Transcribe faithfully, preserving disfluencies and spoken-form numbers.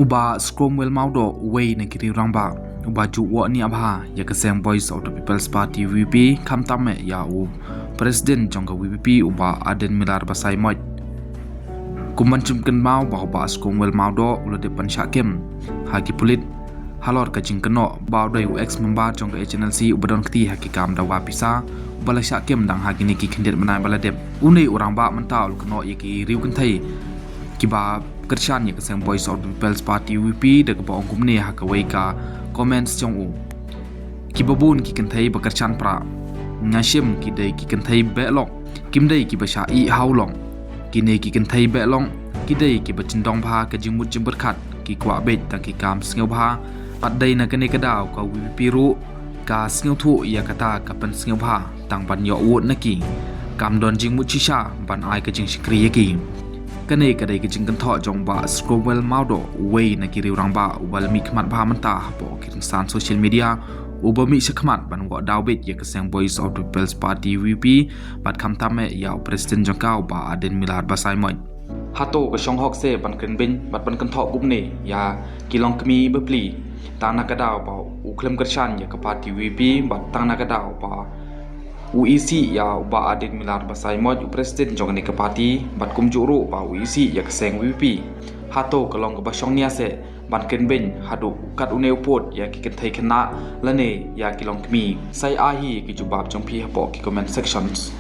Bah Scromwell Mawdoh, uwei na ki riew rangbah uba ju wad niam bha ïa ka seng Voice of the People's Party, V P, khamtam eh ïa u President jong ka V P P, u Bah Ardent Miller Basaiawmoit. Kum ban pynkynmaw ba u Bah Scromwell Mawdoh u la dep ban shah kem ha ki pulit halor ka jingkynnoh ba u dei u ex member jong ka H N L C uba don kti ha ki kam dawa pisa, uba la shah kem dang ha kine ki khyndiat bnai ba la dep. Une u rangbah mynta u la kynnoh ïa ki riew kynthei kiba kyrshan ïa ka seng Voice of the People's Party, V P, da kaba ong kumne ha kawei ka comments jong u: Kiba bun ki kynthei ba kyrshan prah, nga shim ki dei ki kynthei behlong, kim dei kiba shah ih ha u long. Kine ki kynthei behlong ki dei kiba jyndong bha ka jingmut jingpyrkhat, ki kwah beit tang ki kam sngewbha. Pat dei na kane ka daw ka V P P ruh ka sngewthuh ïa kata ka pynsngewbha tang ban ïoh vote na ki. Kam don jingmut shisha ban ai ka jingshakri ïa ki. Kane ka dei ka jingkynthoh jong Bah Scromwell Mawdoh, uwei na ki riew rangbah uba la mih khmat bha mynta hapoh ki rynsan social media, uba mih shakhmat ban wad daw beit ïa ka seng Voice of the People's Party, V P, bad khamtam eh ïa u President jong ka, u Bah Ardent Miller Basaiawmoit. Hato ka shong hok se ban kren beiñ bad ban kynthoh kumne ïa ki longkmie bapli, tang na ka daw ba u khlem kyrshan ïa ka party V P P, bad tang na ka daw ba u isih ïa u Bah Ardent Miller Basaiawmoit, u President jong kane ka party, bad kumjuh ruh ba u isih ïa ka seng V P P? Hato ka long kaba shongnia se ban kren beiñ haduh kat une u pud ïa ki kynthei khynnah lane ïa ki longkmie? Sa ai hi ki jubab jong phi hapoh ki comment sections.